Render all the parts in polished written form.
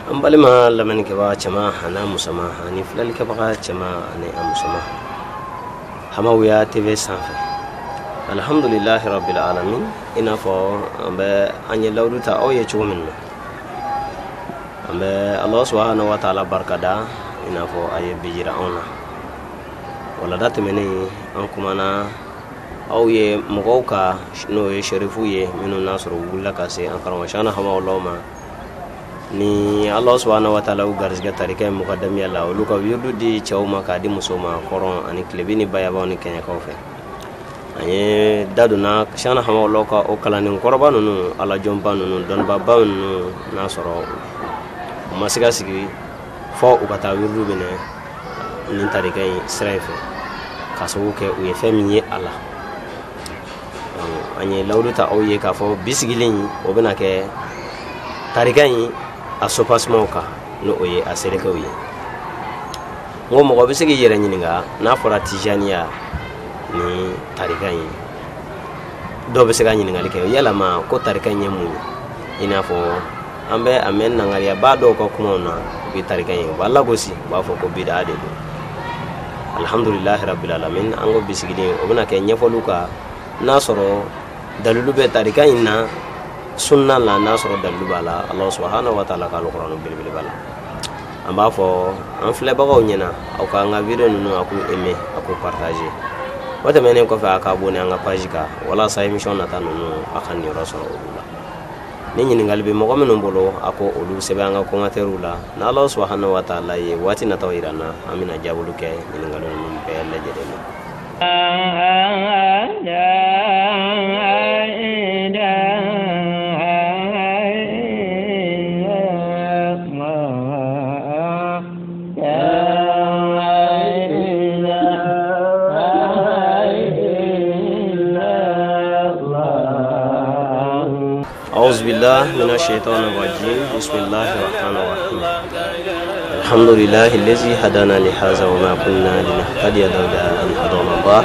An balima lamɛnnikɛbaga cɛman an'a musoman ani filɛlikɛbaga cɛman ani a musoman, Hamawiya TV sanfɛ, alhamdulilahi rabbil alamin. I n'a fɔ an bɛ an ye lawudu ta aw ye cogo min na, an bɛ Allah subahana wa taala barikada i n'a fɔ a ye bi jira anw na. Walada tɛmɛnen, an kumana aw ye mɔgɔw ka, n'o ye sherifu ye, minnu n'a sɔrɔ u wulila ka se an karamɔgɔ Shana Hamawula ma ni Allah subahana wa taala y'u garisɛgɛ tarika in mukadamiya la, olu ka wirdu di cɛw ma k'a di musow ma kɔrɔn ani tilebin ni bayabaw ni kɛɲɛkaw fɛ. An ye da donna Shana Hamawula ka o kalanden kɔrɔba ninnu, alajɔnba ninnu, dɔnnibaba ninnu, n'a sɔrɔ u ma se ka sigi fɔ u ka taa wirdu minɛ nin tarika in sira in fɛ, k'a sababu kɛ u ye fɛn min ye a la. An ye lawudu ta aw ye k'a fɔ bi sigilen o bɛna kɛ tarika in a sopasimaw kan, n'o ye a selekew ye. N ko mɔgɔ bɛ se k'i yɛrɛ ɲininka, n'a fɔra tijaniya ni tarika in, dɔw bɛ se ka ɲininkali kɛ yalama ko tarika in ye mun ye. I n'a fɔ an bɛ a mɛn nangariyaba dɔw ka kumaw na, u bɛ tarika in, u b'a lagosi, u b'a fɔ ko bida de don. Alhamdulilahi rabbil alamin. An ko bi sigilen o bɛna kɛ ɲɛfɔliw kan, n'a sɔrɔ dalilu bɛ tarika in na sunna la, n'a sɔrɔ dalilu b'a la Allah subahana wa taala ka alikuranɛ belebeleba la. An b'a fɔ an filɛbagaw ɲɛna, aw ka an ka video ninnu, a k'u aimer, a k'u partager. O tɛmɛnen kɔfɛ, a k'a abonné an ka page kan walasa émission nata ninnu, a ka niyɔrɔ sɔrɔ olu la. Ni ɲininkali bɛ mɔgɔ minnu bolo, a ko olu sɛbɛn an ka commentaire la. N'Ala subahana wa taala ye waati nataw yira n na, an bɛna jaabili kɛ ɲininkali ninnu bɛɛ lajɛlen ma. أعوذ بالله من الشيطان الرجيم. بسم الله الرحمن الرحيم. الحمد لله الذي هدانا لهذا وما كنا لنهتدي لولا أن هدانا الله،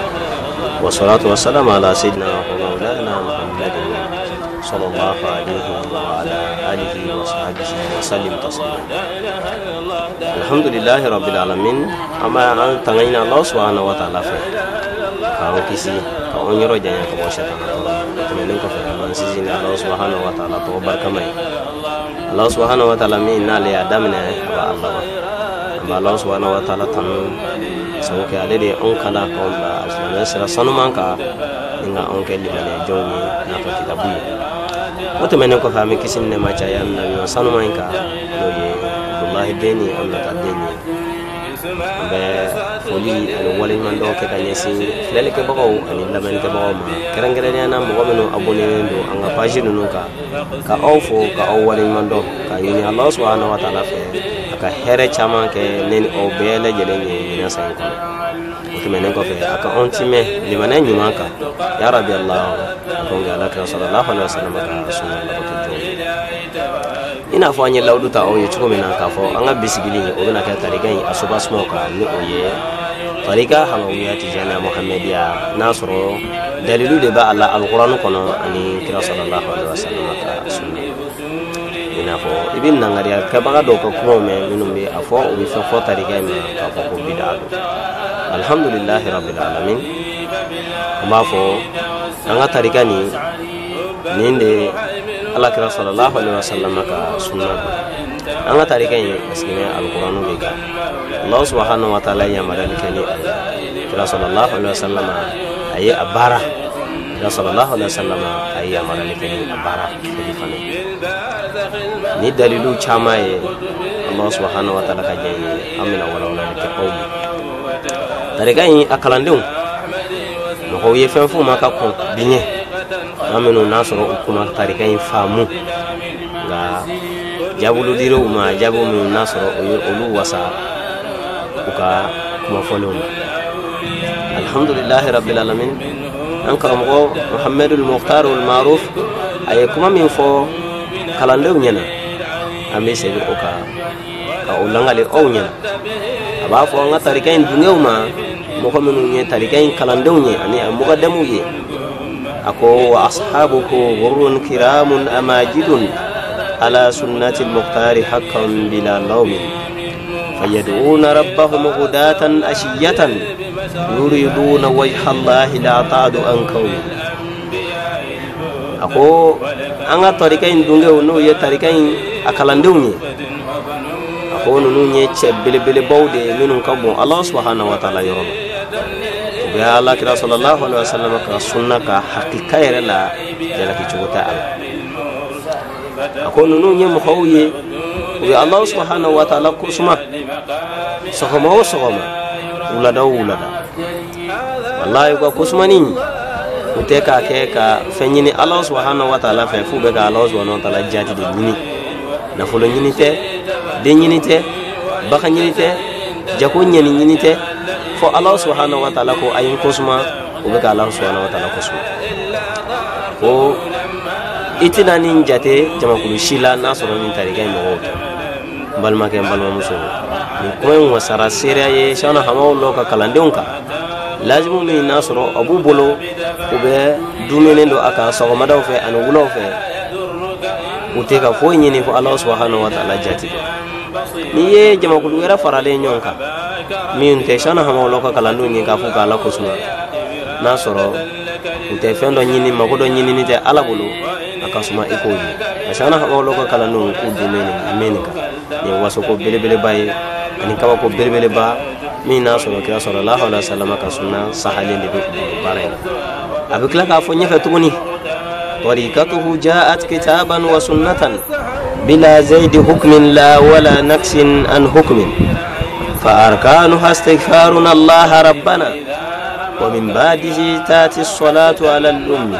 والصلاة والسلام على سيدنا ومولانا محمد صلى الله عليه وعلى آله وصحبه وسلم تسليما. الحمد لله رب العالمين. أما أن تغنينا الله سبحانه وتعالى fɛ k'an kisi ka anw yɔrɔ janya ka bɔ sɛtana tɔɔrɔ ma. O tɛmɛnen kɔfɛ, an b'an sinsin ni Allah subahana wa taala tɔgɔ barikama ye, Allah subahana wa taala min n'ale y'a daminɛ, a b'a laban. An bɛ Allah subahana wa taala tanu sabu kɛ ale de ye anw kanda k'anw bila silamɛya sira sanuman kan ni ka anw kɛ limaniya jɔnw ye n'a ka kitabu ye. O tɛmɛnen kɔfɛ, an bɛ kisi ni nɛɛma caya nabi sanuman in kan, n'o ye Abudulahi den ni Aminata den ye. An bɛ foli ani waleɲumandɔn kɛ ka ɲɛsin filɛlikɛbagaw ani lamɛnnikɛbagaw ma, kɛrɛnkɛrɛnnenya na mɔgɔ minnu abonnélen don an ka page ninnu kan, ka aw fo ka aw waleɲumandɔn, k'a ɲini Allah subahana wa taala fɛ a ka hɛrɛ caman kɛ ne ni aw bɛɛ lajɛlen ye ɲinan san in kɔnɔ. O tɛmɛnen kɔfɛ, a ka anw timɛ limaniya ɲuman kan, ya rabi Allah, a k'anw kɛ Ala kira sallallahu alaihi wa sallam ka sunna labato jɔnw ye. I n'a fɔ an ye lawudu ta aw ye cogo min na k'a fɔ an ka bi sigili o bɛna kɛ tarika in a sobasumaw kan, ni o ye tarika Hamawiya Tijaniya Muhamadiya, n'a sɔrɔ dalilu de b'a la alikuranɛ kɔnɔ ani kira sallallahu alaihi wa sallam ka sunna. I n'a fɔ i bɛ nangariya kɛbaga dɔw ka kumaw mɛn, minnu bɛ a fɔ, u bɛ fɛn fɔ tarika in ma k'a fɔ ko bida don. Alhamdulilahi rabbil alamin. An b'a fɔ an ka tarika nin de Alakira sallallahu alaihi wa sallam ka sunna don. An ka tarika in a sigilen alikuranɛ de kan. Allah subahana wa taala ye yamaruyali kɛ ni a ye. Kira sallallahu alaihi wa sallam a ye a baara. Kira sallallahu alaihi wa sallam a ye yamaruyali kɛ ni a baara kɛli fana ye. Ni dalilu caman ye, Allah subahana wa taala ka diɲɛ ye, an bɛna walawalali kɛ aw ye. Tarika in a kalandenw, mɔgɔw ye fɛn f'u ma ka kɔn bi ɲɛ, an minnu n'a sɔrɔ u kuma tarika in faamu, nka jaabulu dir'u ma, jaabi minnu n'a sɔrɔ o ye olu wasa u ka kumafɔlenw na. Alhamdulilahi rabbil alamin. An karamɔgɔ Muhammadul Mukhtar Maruf a ye kuma min fɔ kalandenw ɲɛna, an bɛ segin o kan ka o langali aw ɲɛna. A b'a fɔ an ka tarika in dungew ma, mɔgɔ minnu ye tarika in kalandenw ye ani a mugadamuw ye, a ko: wa ashabuhu gurrun kiramun amajidun. على سنة المختار حقا بلا لوم فيدعون ربهم غداة أشية يريدون وجه الله لا تعد عن كون. A ko an ka tarika in dungew, n'o ye tarika in a kalandenw ye, a ko ninnu ye cɛ belebelebaw de ye minnu ka bon Ala subahana wa taala yɔrɔ la. U bɛ Ala kira sallallahu alaihi wa sallam ka sunna ka hakika yɛrɛ la, jalaki cogo tɛ a la. A ko ninnu ye mɔgɔw ye, u bɛ Ala subahana wa taala kosuma sɔgɔma o sɔgɔma, wulada o wulada. Walayi, u ka kosumani, u tɛ k'a kɛ ka fɛn ɲini Ala subahana wa taala fɛ, f'u bɛ ka Ala subahana wa taala jati de ɲini. Nafolo ɲini tɛ, den ɲini tɛ, bagan ɲini tɛ, jago ɲɛni ɲini tɛ, fɔ Ala subahana wa taala ko a ye n kosuma, u bɛ ka Ala subahana wa taala kosuma. Ko i tɛna nin jate jamakulu si la n'a sɔrɔ nin tarika in mɔgɔw tɛ. N balimakɛ, n balimamuso, nin kuma in wasara seereya ye Sɛkina Hamawula ka kalandenw kan. Lazimu min n'a sɔrɔ a b'u bolo, u bɛ dumuni don a kan sɔgɔmadaw fɛ ani wulaw fɛ, u tɛ ka foyi ɲini fo Ala subahana wa taala jati. N'i ye jamakulu wɛrɛ faralen ɲɔgɔn kan min tɛ Sɛkina Hamawula ka kalandenw ye k'a fɔ k'Ala kosuma, n'a sɔrɔ u tɛ fɛn dɔ ɲini, mako dɔ ɲinini tɛ Ala bolo, a ka suma i k'o ye. A Sɛkina Hamawula ka kalandenw k'u dun nin kan, nin ye wasoko belebeleba ye ani kabako belebeleba min n'a sɔrɔ kira sallallahu alaihi wasallam ka sunna sahalen de bɛ u bolo baara in na. A bɛ tila k'a fɔ ɲɛfɛ tuguni: طريقته جاءت كتابا وسنة بلا زيد حكم لا ولا نقص عن حكم، فأركانها استغفارنا الله ربنا، ومن بعده تاتي الصلاة على الأم،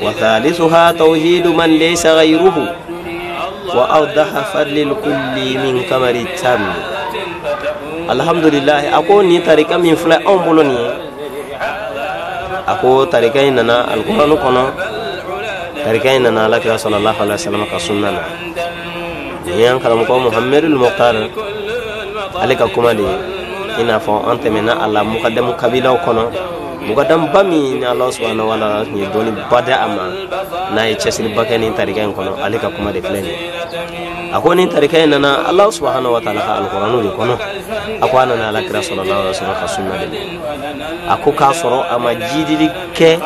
وثالثها توحيد من ليس غيره، وأوضح فضل الكل من كمر التام. Alhamdulillah. A ko nin tarika min filɛ anw bolo nin ye, a ko tarika in nana Alikuranu kɔnɔ, tarika in nana Alakira sallallahu alaihi wasallam ka sunna na. Nin y'an karamɔgɔ Muhamadu Mukhtar ale ka kuma de ye. I n'a fɔ an tɛmɛna a la mukadamu kabilaw kɔnɔ, mukadamuba min ni Ala subahana wa taala tun ye dɔnni ba da a ma, n'a ye cɛsiriba kɛ nin tarika in kɔnɔ, ale ka kuma de filɛ nin ye. A ko nin tarika in nana Ala subahana wa taala ka Alikuranu de kɔnɔ. A ko a nana Alakira sallallahu alaihi wasallam ka sunna de la. A ko k'a sɔrɔ a ma jidili kɛ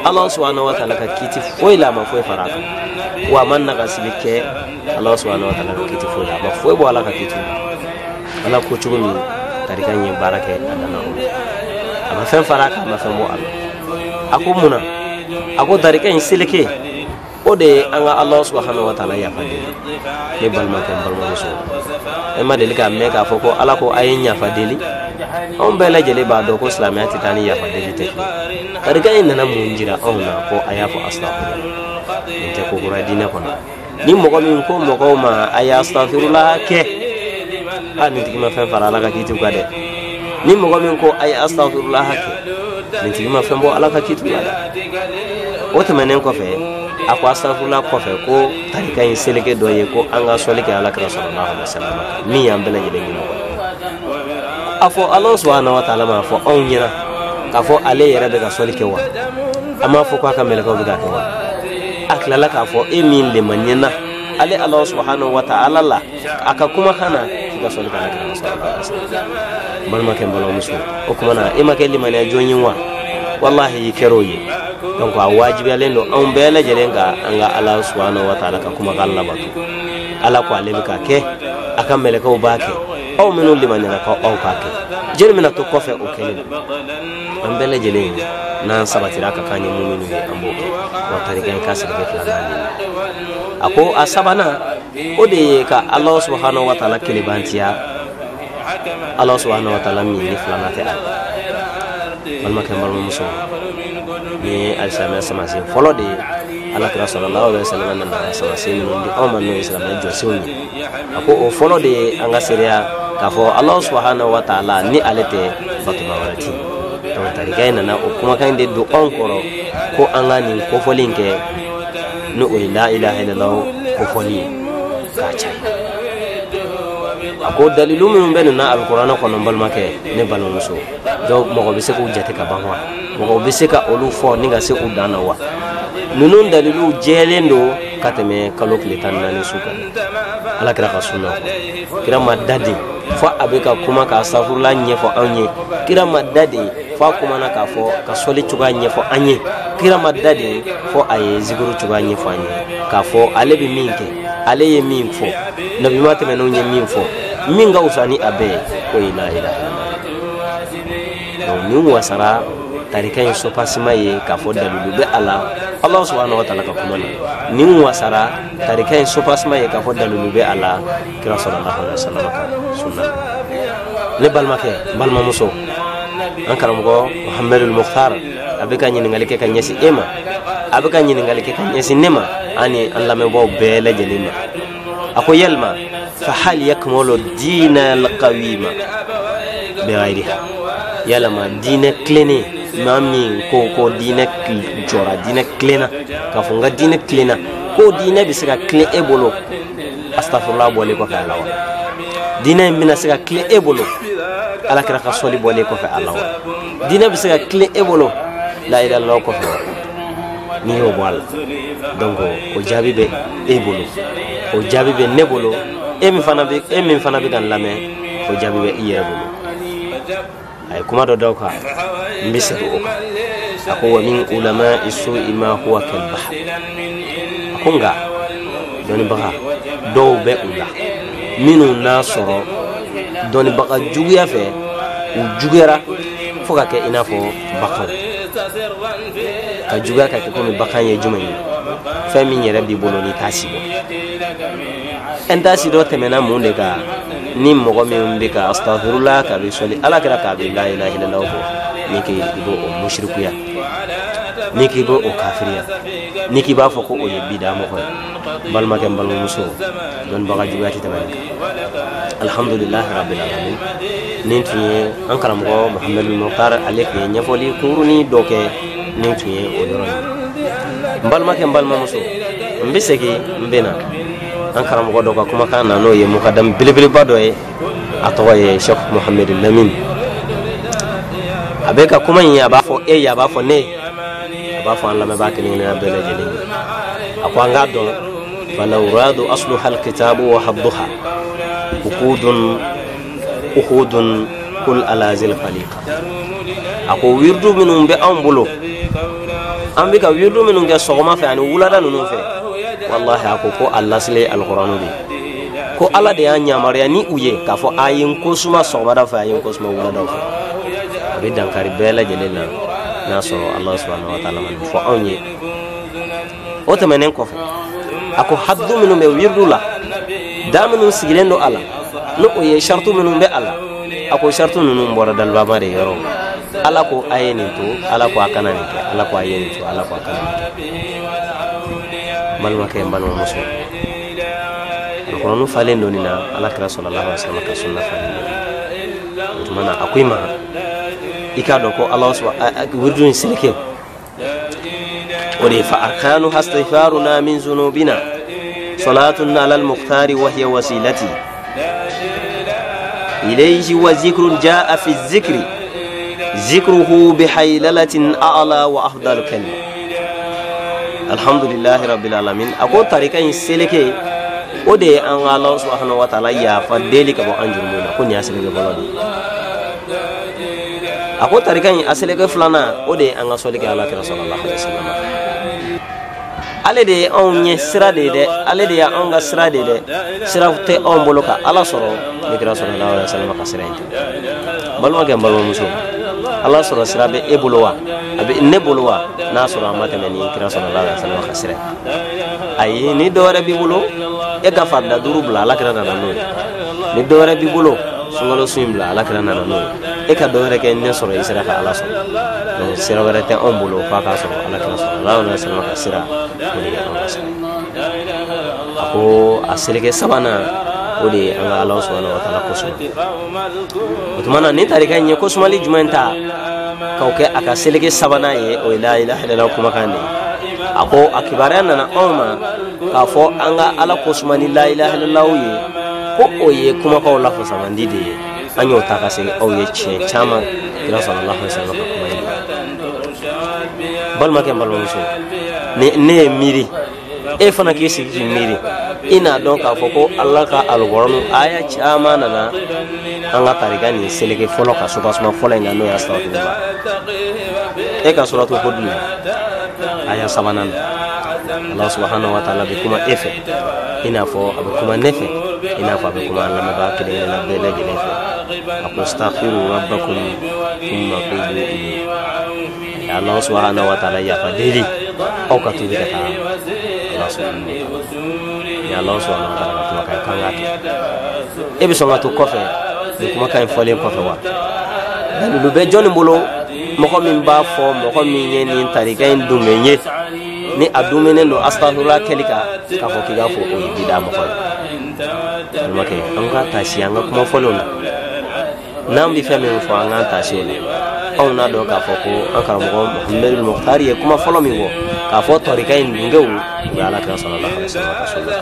Ala subahana wa taala ka kiti foyi la, a ma foyi fara a kan, wa a ma nagasili kɛ Ala subahana wa taala ka kiti foyi la, a ma foyi bɔ Ala ka kiti la. Ala ko cogo min, tarika in ye baara kɛ a dana o la, a ma fɛn fara a kan, a ma fɛn bɔ a la. A ko mun na? A ko tarika in seleke o de ye an ka Ala subahana wa taala yafa deli. Ne balimakɛ, n balimamuso, e ma deli k'a mɛn k'a fɔ ko Ala ko a ye yafa deli? Anw bɛɛ lajɛlen b'a dɔn ko silamɛya tɛ taa ni yafa deli tɛ. Tarika in nana mun jira anw na? Ko a y'a fɔ asitafurula. Nin tɛ ko kura diinɛ kɔnɔ. Ni mɔgɔ min ko mɔgɔw ma a ye asitafurula kɛ, a nin tigi ma fɛn fara Ala ka kitiw kan dɛ. Ni mɔgɔ min ko a ye asitafurula kɛ, nin tigi ma fɛn bɔ Ala ka kitiw la dɛ. O tɛmɛnen kɔfɛ, a ko asitafurula kɔfɛ ko tarika in seleke dɔ ye ko an ka sɔli kɛ Ala kira sallallahu alaihi wasallam min y'an bɛɛ lajɛlen ɲɛmɔgɔ ye. A fɔ Ala subahana wa taala ma fɔ anw ɲɛna k'a fɔ ale yɛrɛ bɛ ka sɔli kɛ wa? A m'a fɔ k'a ka mɛlɛkɛw bɛ ka kɛ wa? A tilala k'a fɔ e min lemaniɲɛna ale Ala subahana wa taala la, a ka kumakan na, k'i ka sɔli kɛ Ala kira sallallahu alaihi wasallam. Balimakɛ, n balimamuso, o kuma na, e ma kɛ limaniya jɔn ye wa? Walahi, i kɛra o ye. Donc a wajibiyalen don anw bɛɛ lajɛlen ka an ka Ala subahana wa taala ka kumakan labato. Ala ko ale bɛ ka kɛ, a ka mɛlɛkɛw b'a kɛ, aw minnu limaniyara ko aw k'a kɛ, jeli bɛna to kɔfɛ o kɛlen na. An bɛɛ lajɛlen n'an sabatira ka k'an ye minnu ye, an b'o kɛ. Wa tarika in ka sigi filanan de ye. A ko a sabanan, o de ye ka Ala subahana wa taala kelebantiya, Ala subahana wa taala min ni filanan tɛ a la. Balimakɛ, n balimamuso, ni ye alisilamɛya samasen fɔlɔ de ye. Alakira sallallahu alaihi wasallam nana samasen minnu di anw ma, n'o ye silamɛya jɔsenw ye, a ko o fɔlɔ de ye an ka seereya k'a fɔ Ala subahana wa taala ni ale tɛ, batoba wɛrɛ tɛ yen. Donc tarika in nana o kumakan in de don anw kɔrɔ ko an ka nin kofɔli in kɛ, ni o ye la ilaha illallah kofɔli ye k'a caya. A ko dalilu minnu bɛ nin na Alikuranɛ kɔnɔ, n balimakɛ, ne balimamuso, donc mɔgɔ bɛ se k'u jate ka ban wa? Mɔgɔ bɛ se ka olu fɔ ni ka se u dan na wa? Ninnu dalilu jɛlen don ka tɛmɛ kalo tile 14 su kan. Ala kira ka sunna kɔ, kira ma da den fo a bɛ ka kuma ka safurula ɲɛfɔ anw ye. Kira ma da den fo a kumana k'a fɔ ka sɔli cogoya ɲɛfɔ an ye. Kira ma da den fo a ye zikiru cogoya ɲɛfɔ an ye, k'a fɔ ale bɛ min kɛ, ale ye min fɔ, nabiɲuman tɛmɛnenw ye min fɔ, min ka wusa ni a bɛɛ ye, o ye la ilaha illallah. Donc nin wasara tarika in sopasima ye k'a fɔ dalilu bɛ a la Allah subhanahu wa ta'ala ka kuma na. Nin wasara tarika in sopasima ye k'a fɔ dalilu bɛ a la kira sallallahu alaihi wasallam ka sunna. Ne balimakɛ, n balimamuso, an karamɔgɔ Muhammadul Mukhtar a bɛ ka ɲininkali kɛ ka ɲɛsin e ma, a bɛ ka ɲininkali kɛ ka ɲɛsin ne ma ani an lamɛnbaaw bɛɛ lajɛlen ma. A ko yalima fa hal yakmulu diina alqawima bighayriha, yalama diinɛ tilennen, maa min ko diinɛ jɔra, diinɛ tilenna, k'a fɔ n ka diinɛ tilenna, ko diinɛ bɛ se ka tilen e bolo astafurula bɔlen kɔfɛ a la wa? Diinɛ in bɛna se ka tilen e bolo ala kira ka sɔli bɔlen kɔfɛ a la wa? Diinɛ bɛ se ka tilen e bolo la ilaha illallah kɔfɛ wa? N'i y'o bɔ a la, donc o jaabi bɛ e bolo, o jaabi bɛ ne bolo, e min fana bɛ ka n lamɛn, o jaabi bɛ i yɛrɛ bolo. A ye kuma dɔ da o kan, n bɛ segin o kan. A ko wa min ulama su'i ma huwa kal bahr. A ko nka dɔnnibaga dɔw bɛ u la minnu n'a sɔrɔ dɔnnibaga juguya fɛ, u juguyara fo ka kɛ i n'a fɔ bagan. Ka juguya ka kɛ komi bagan ye jumɛn ye? Fɛn min yɛrɛ b'i bolo n'i t'a si dɔn. N t'a si dɔn tɛmɛna mun de kan? Ni mɔgɔ min bɛ ka astafurula k'a bɛ sɔli ala kira k'a bɛ la ilaha illallah fɔ, n'i k'i b'o musirikuya, n'i k'i b'o kafiriya, n'i k'i b'a fɔ ko o ye bida mɔgɔ ye. Balimakɛ, n balimamuso, dɔnnibaga juguya tɛ tɛmɛ nin kan. Alhamdulilahi rabbil alamin. Nin tun ye an karamɔgɔ Muhamadu Mukhtar, ale tun ye ɲɛfɔli kunkurunin dɔ kɛ, nin tun ye o yɔrɔ ye. N balimakɛ, n balimamuso, n bɛ segin n bɛ na an karamɔgɔ dɔ ka kumakan na, n'o ye mukadamu belebeleba dɔ ye, a tɔgɔ ye Sheikh Muhamadu Lamine. A bɛ ka kuma in, a b'a fɔ e ye, a b'a fɔ ne ye, a b'a fɔ an lamɛnbaa kelen kelenna bɛɛ lajɛlen ye. A ko an k'a dɔn falawradu asluha alkitabu wa hadduha ukudun uhudun kul alazil khaliqa. A ko wirdu minnu bɛ anw bolo, an bɛ ka wirdu minnu kɛ sɔgɔma fɛ ani wulada ninnu fɛ, wallahi a ko a lasile alkuranu de, ko ala de y'an yamaruya ni u ye k'a fɔ a ye n ko suma sɔgɔmada fɛ, a ye n ko suma wulada fɛ. A bɛ dankari bɛɛ lajɛlen na n'a sɔrɔ Allah subhanahu wa ta'ala ma nin fɔ anw ye. O tɛmɛnen kɔfɛ, a ko haddu minnu bɛ wirdu la, da minnu sigilen don a la, n'o o ye saritu minnu bɛ a la, a ko saritu ninnu bɔra dalibama de yɔrɔ. Ala ko a ye nin to, ala ko a kana nin kɛ, ala ko a ye nin to, ala ko a kana nin kɛ. Balimakɛ, n balimamuso, alkuranu falen don nin na, ala kira sallallahu alaihi wasallam ka sunna falen don. O tuma na a ko i ma, i k'a dɔn ko ala wirdu in seleke o de fa arkanuha istighfaruna min zunubina salatun ala al-mukhtari wa hiya wasilati ilayhi wa zikrun jaa fi zikri zikruhu bihaylalatin a'la wa afdal kalima. Alhamdulillahi rabbil alamin. A ko tarika in seleke o de ye an ka Allah subhanahu wa ta'ala yafa deli ka bɔ an jurumu ma, ko nin y'a seleke fɔlɔ de ye. A ko tarika in a seleke filanan o de ye an ka sɔli kɛ ala kira sallallahu alaihi wasallam. Ale de ye anw ɲɛ sira de ye dɛ, ale de ye anw ka sira de ye dɛ, sira tɛ anw bolo ka ala sɔrɔ ni kira sallallahu alaihi wasallam ka sira in tɛ. Balimakɛ, n balimamuso, ala sɔrɔ sira bɛ e bolo wa? A bɛ ne bolo wa? N'a sɔrɔ a ma tɛmɛ ni kira sallallahu alaihi wasallam ka sira ye. Ayi, ni dɔ wɛrɛ b'i bolo, e ka farida duuru bila, ala kira nana n'o ye. Ni dɔ wɛrɛ b'i bolo, sunkalo sun in bila, ala kira nana n'o ye. E ka dɔ wɛrɛ kɛ ne sɔrɔ, i sera ka ala sɔrɔ. Donc sira wɛrɛ tɛ anw bolo f'a k'a sɔrɔ ala kira sallallahu alaihi wasallam ka sira, o de ye anw ka sira ye. A ko a seleke sabanan o de ye an ka ala subhanahu wa ta'ala kosuma. O tuma na nin tarika in ye kosumali jumɛn ta k'o kɛ a ka seleke sabanan ye, o ye la ilaha illallah kumakan de ye. A ko a kibaruya nana anw ma k'a fɔ an ka ala kosuma ni la ilaha illallah ye, ko o ye kumakaw lafasamandi de ye. An y'o ta ka segin aw ye tiɲɛ caman kira sallallahu alaihi wasallam ka kuma in de. Balimakɛ, n balimamuso, Ni ne ye miiri, e fana k'i sigi k'i miiri, i n'a dɔn k'a fɔ ko Ala ka alukɔrɔnu aya caman nana an ka tarika nin seleke fɔlɔ ka soubassement fɔlɔ in kan, n'o ye astaghfirullah. E ka suratu Hud la aya sabanan na, Allah subhanahu wa ta'ala bɛ kuma e fɛ i n'a fɔ a bɛ kuma ne fɛ, i n'a fɔ a bɛ kuma an lamɛnbaa kelen kelenna bɛɛ lajɛlen fɛ. A ko astaghfiru rabbakum thumma tubu ilayhi. Allah subhanahu wa ta'ala yafa deli aw ka tubi ka taa Allah subhanahu wa ta'ala. Ni Allah subhanahu wa ta'ala ka kumakan kan ka kɛ, e bɛ sɔn ka to kɔfɛ nin kumakan in fɔlen kɔfɛ wa? Dalilu bɛ jɔnni bolo, mɔgɔ min b'a fɔ mɔgɔ min ye nin tarika in dunbɛn ye, ni a duminen don astaghfirullah kɛli kan, k'a fɔ k'i k'a fɔ o ye bida mɔgɔ ye. Balimakɛ, an ka taasi an ka kuma fɔlenw na, n'an bɛ fɛn min fɔ an k'an taasi o la. Anw n'a dɔn k'a fɔ ko an karamɔgɔ Muhamadu Mukhtari ye kuma fɔlɔ min fɔ k'a fɔ tarika in dungew u bɛ Ala kira sallallahu alaihi wasallam ka sunna.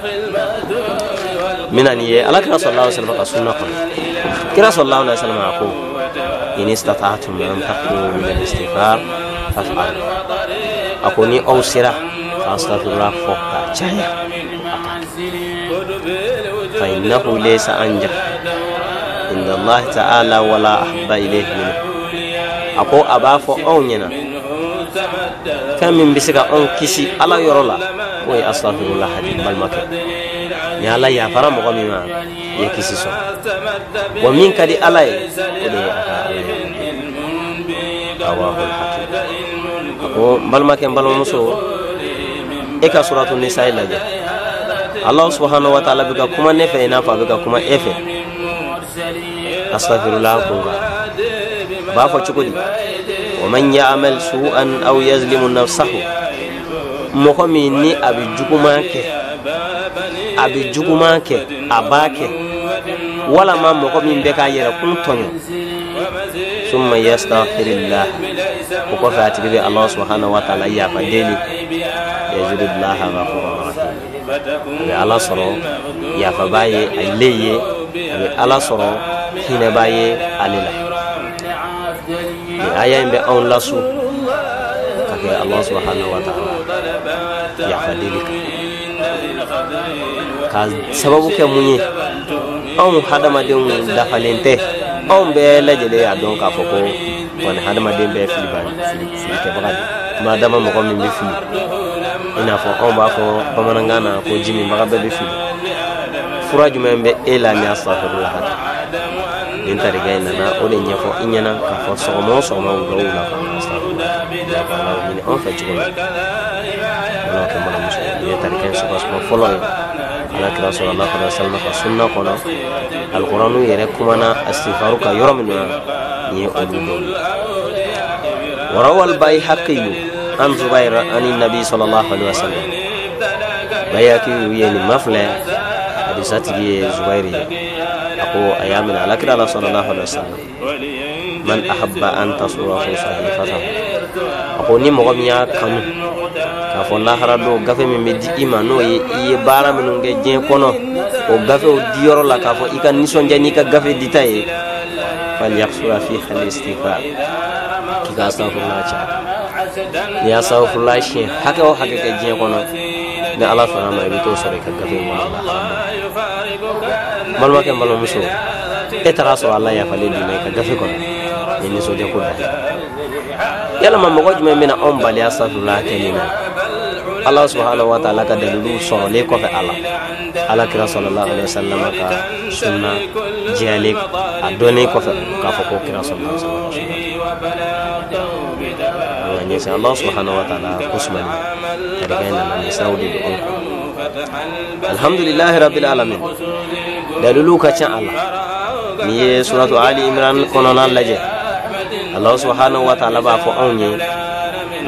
N bɛna nin ye Ala kira sallallahu alaihi wasallam ka sunna kɔnɔ. Kira sallallahu alaihi wasallam a ko in istata'tum an takthuru min al-istighfar faf'alu. A ko ni aw sera ka astaghfirullah fɔ k'a caya, a k'a kɛ. Fa innahu laysa anjah inda Allah ta'ala wala ahabba ilayhi minhu. A ko a b'a fɔ anw ɲɛna fɛn min bɛ se ka anw kisi Ala yɔrɔ la, o ye astaghfirullah de. Balimakɛ, ni Ala yafara mɔgɔ min ma, i ye kisi sɔrɔ. Wa min ka di Ala ye, o de ye a ka Ala yafa. Rawahul Hakim. A ko n balimakɛ, n balimamuso, e ka suratu Nisa lajɛ. Allah subhanahu wa ta'ala bɛ ka kuma ne fɛ i n'a fɔ a bɛ ka kuma e fɛ astaghfirullah kun kan. A b'a fɔ cogo di? Wa man ya'mal su'an aw yazlimu nafsahu. Mɔgɔ min ni a bɛ juguman kɛ, a bɛ juguman kɛ, a b'a kɛ, walama mɔgɔ min bɛ k'a yɛrɛ kun tɔɲɔ, summa yastaghfirillah, o kɔfɛ a tigi bɛ Allah subhanahu wa ta'ala yafa deli, yajidullaha ghafuran rahim. A bɛ Ala sɔrɔ yafaba ye ale ye, a bɛ Ala sɔrɔ hinɛba ye ale la. Nin aya in bɛ anw lasu ka kɛ Allah subhanahu wa ta'ala yafa deli kan, ka sababu kɛ mun ye? Anw hadamadenw dafalen tɛ. Anw bɛɛ lajɛlen y'a dɔn k'a fɔ ko kɔni hadamaden bɛɛ fili kɛbaga de. Ma dama mɔgɔ min bɛ fili, i n'a fɔ anw b'a fɔ bamanankan na ko ji minbaga bɛɛ bɛ fili. Fura jumɛn bɛ e la ni astaghfirullah tɛ? Nin tarika in nana o de ɲɛfɔ i ɲɛna k'a fɔ sɔgɔma o sɔgɔma, wula o wula, ka astaghfirullah kɛ. Ala ɲini anw fɛ cogo min. Balimakɛ, balimamuso, nin ye tarika in soubassement fɔlɔ ye Ala kira sallallahu alaihi wasallam ka sunna kɔnɔ. Alkuranu yɛrɛ kumana astighfaru ka yɔrɔ min na, nin ye olu dɔw ye. وروى البيهقي عن زبير عن النبي صلى الله عليه وسلم. Bayhaqi ye nin mafilɛ, hadisa tigi ye Zubairi ye. A ko a y'a minɛ Ala kira la sallallahu alaihi wasallam, man ahabba an tasurahu sahifatahu. A ko ni mɔgɔ min y'a kanu k'a fɔ lahara don gafe min bɛ di i ma, n'o ye i ye baara minnu kɛ diɲɛ kɔnɔ, o gafew diyɔrɔ la, k'a fɔ i ka nisɔndiya n'i ka gafe dita ye, falyaksura fiha al-istighfar, k'i ka astaghfirullah caya. N'i ye astaghfirullah siɲɛ hakɛ o hakɛ kɛ diɲɛ kɔnɔ, ni Ala sɔnna ma, i bɛ t'o sɔrɔ i ka gafe in kɔnɔ lahara don. Balimakɛ, balimamuso, e taara sɔrɔ Ala yafalen d'i ma i ka gafe kɔnɔ, ni nisɔndiya ko da ye. Yalama mɔgɔ jumɛn bɛna anw bali astaghfirullah kɛli na, Ala subhanahu wa ta'ala ka dalilu sɔrɔlen kɔfɛ, Ala kira sallallahu alaihi wasallam ka sunna jɛlen a dɔnnen kɔfɛ, k'a fɔ ko kira sallallahu alaihi wasallam ka sunna? An ka ɲɛsin Allah subhanahu wa ta'ala ko sumani. Tarika in nana ni siraw de don anw kɔ. Alhamdulillahi rabbil alamin. Dalilu ka ca a la. N'i ye suratu Ali Imran kɔnɔna lajɛ, Allah subhanahu wa ta'ala b'a fɔ anw ye,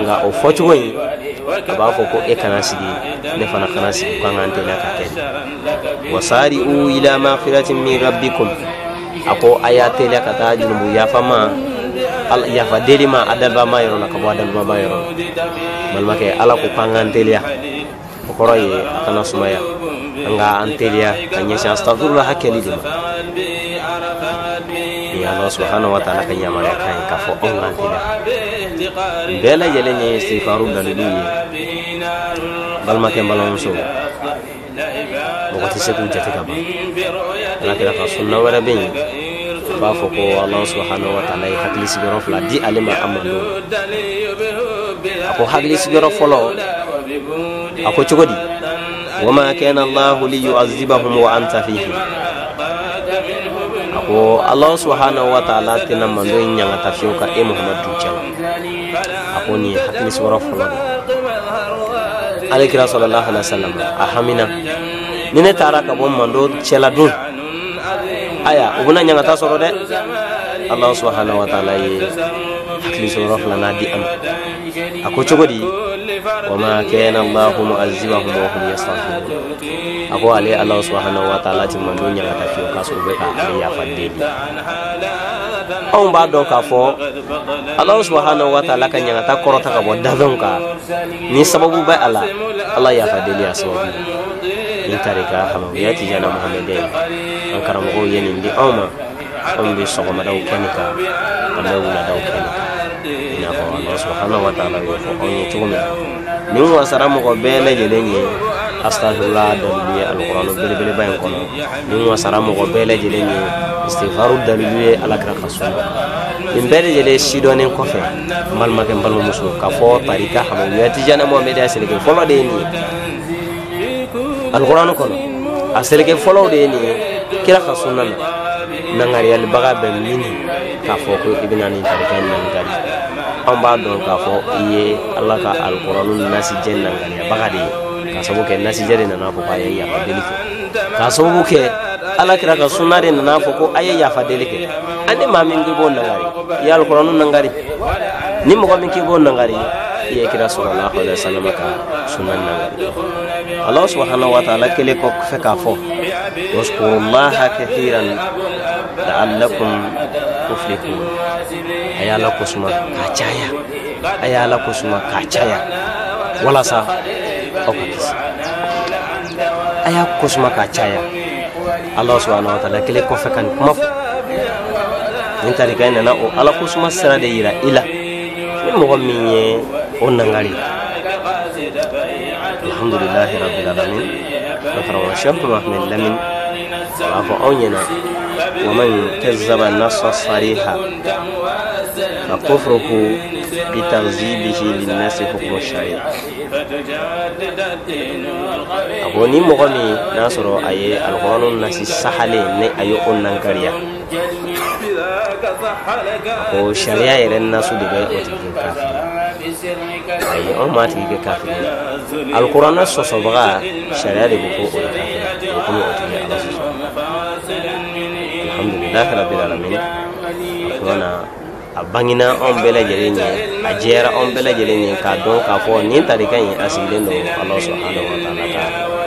nka o fɔcogo in, a b'a fɔ ko e kana sigi, ne fana kana sigi, k'an k'an teliya ka kɛ. Wasari'u ila maghfiratin min rabbikum. A ko a y'a teliya ka taa junubu yafa ma, yafa deli ma, a dalibama yɔrɔ la, ka bɔ a dalibama yɔrɔ la. Balimakɛ, Ala ko k'an k'an teliya, o kɔrɔ ye a kana sumaya, an ka an teliya ka ɲɛsin astaghfirullah kɛli de ma. Ni Allah subhanahu wa ta'ala ka yamaruya kan ye k'a fɔ anw k'an teliya. Nin bɛɛ lajɛlen ye istighfaru dalilu ye. Balimakɛ n balimamuso, mɔgɔ tɛ se k'u jate ka ban. Ala kira ka sunna wɛrɛ bɛ yen, a b'a fɔ ko Ala subahana wa taala ye hakili sigiyɔrɔ fila di ale ma a mando. A ko hakili sigiyɔrɔ fɔlɔ, a ko cogo di? Wama kana Allahu liyu'azzibahum wa anta fihim. A ko Ala subahana wa taala tɛna mando in ɲangata fiyewu ka e Muhammadu dun cɛ la. A ko nin ye hakili sigiyɔrɔ fɔlɔ de ye. Ale kira sallallahu alaihi wasallam a hamina, ni ne taara ka bɔ mando cɛla dun, aya u bɛna ɲangata sɔrɔ dɛ. Allah subhanahu wa ta'ala ye hakili sigiyɔrɔ filanan di a ma. A ko cogo di? Wama kana Allahu mu'azzibahum wa hum yastaghfirun. A ko ale Allah subhanahu wa ta'ala ti mando ɲangata fiyewu k'a sɔrɔ u bɛ ka ale yafa deli. Anw b'a dɔn k'a fɔ Allah subhanahu wa ta'ala ka ɲangata kɔrɔta ka bɔ danfɛnw kan ni sababu bɛ a la, Ala yafa deli a sababu. Nin tarika Hamawiya Tijana Muhammadin, an karamɔgɔw ye nin di anw ma. Anw bɛ sɔgɔmadaw kɛ nin kan, an bɛ wuladaw kɛ nin kan, i n'a fɔ Allah subhanahu wa ta'ala y'o fɔ anw ye cogo min na. Nin wasara mɔgɔ bɛɛ lajɛlen ye astaghfirullah dalilu ye alikuranɛ belebeleba in kɔnɔ. Nin wasara mɔgɔ bɛɛ lajɛlen ye istighfaru dalilu ye alakira ka sunna. Nin bɛɛ lajɛlen sidɔnnen kɔfɛ, n balimakɛ n balimamuso, k'a fɔ tarika Hamawiya Tijana Muhamadiya seleke fɔlɔ de ye nin ye alikuranɛ kɔnɔ, a seleke fɔlɔw de ye nin ye kira ka sunna na. Nangariyalibaga bɛ mini k'a fɔ ko i bɛna nin tarika in nangari, an b'a dɔn k'a fɔ i ye Ala ka alikuranɛ nasijɛ nangariyabaga de ye, k'a sababu kɛ nasijɛ de nana fɔ k'a ye yafa deli kɛ, k'a sababu kɛ Ala kira ka sunna de nana fɔ ko a ye yafa deli kɛ. Ani maa min k'i b'o nangari, i ye alikuranɛ nangari. Ni mɔgɔ min k'i b'o nangari, i ye kira sallallahu alaihi wasallam ka sunna nangari. Allah subhanahu wa ta'ala kelen kɔfɛ k'a fɔ waskurullaha kathiran la'allakum tuflihun. A y'Ala kosuma k'a caya, a y'Ala kosuma k'a caya walasa aw ka kisi. A y'a kosuma k'a caya. Allah subhanahu wa ta'ala kelen kɔfɛ ka nin kuma fɔ. Nin tarika in nana o Ala kosuma sira de yira i la, ni mɔgɔ min ye o nangari. Alhamdulillahi rabbil alamin. An karamɔgɔ Sheikh Mohamed Lamin a b'a fɔ anw ɲɛna, wa man kazzaba nassa sariha fa kufruhu bi takzibihi linnasi hukmu sharia. A ko ni mɔgɔ min n'a sɔrɔ a ye alikuranɛ nasi sahalen ni a ye o nangariya, a ko sariya yɛrɛ nasu de bɛ o tigi kɛ kafiri. Ayi, anw m'a tigi kɛ kafiri ye. Alikuranɛ sɔsɔbaga, sariya de ko ko o ye kafiri, o komi o tigi ye Ala sɔsɔ. Alhamdulilahi rabbil alamin. A kuma na a bangena anw bɛɛ lajɛlen ye, a jɛyara anw bɛɛ lajɛlen ye k'a dɔn k'a fɔ nin tarika in a sigilen don Ala subhanahu wa ta'ala ka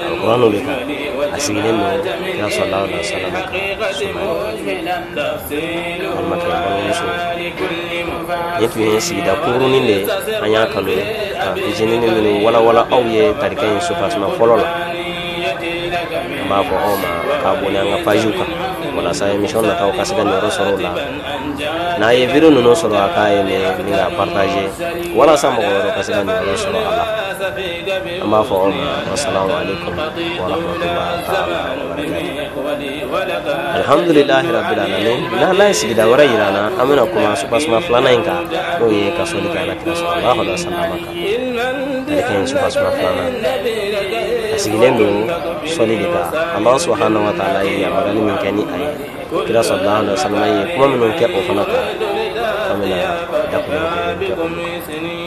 alikuranɛ de kan, a sigilen don kira sallallahu alaihi wasallam ka sunna de kan. Balimakɛ balimamuso, nin tun ye sigida kunkurunin de ye. An y'a kanu ka fitinin minnu walawala aw ye tarika in soubassement fɔlɔ la. An b'a fɔ aw ma k'a abonné an ka pagew kan walasa émission nataw ka se ka niyɔrɔ sɔrɔ o la. N'a ye vidéo ninnu sɔrɔ, a k'a aimer ni k'a partager walasa mɔgɔ wɛrɛw ka se ka niyɔrɔ sɔrɔ a la. An b'a fɔ aw ma wasalamu alaikum wa rahmatullahi ta'ala wa barakatuh. Alhamdulillahi rabbil alamin. N'Ala ye sigida wɛrɛ yira an na, an bɛna kuma soubassement filanan in kan, n'o ye ka sɔli kɛ Ala kira sallallahu alaihi wasallam kan. Tarika in soubassement filanan a sigilen don sɔli de kan. Allah subhanahu wa ta'ala ye yamaruyali min kɛ ni a ye, kira sallallahu alaihi wasallam ye kuma minnu kɛ o fana kan, an bɛna dakuruɲɛ kelen kɛ olu kan.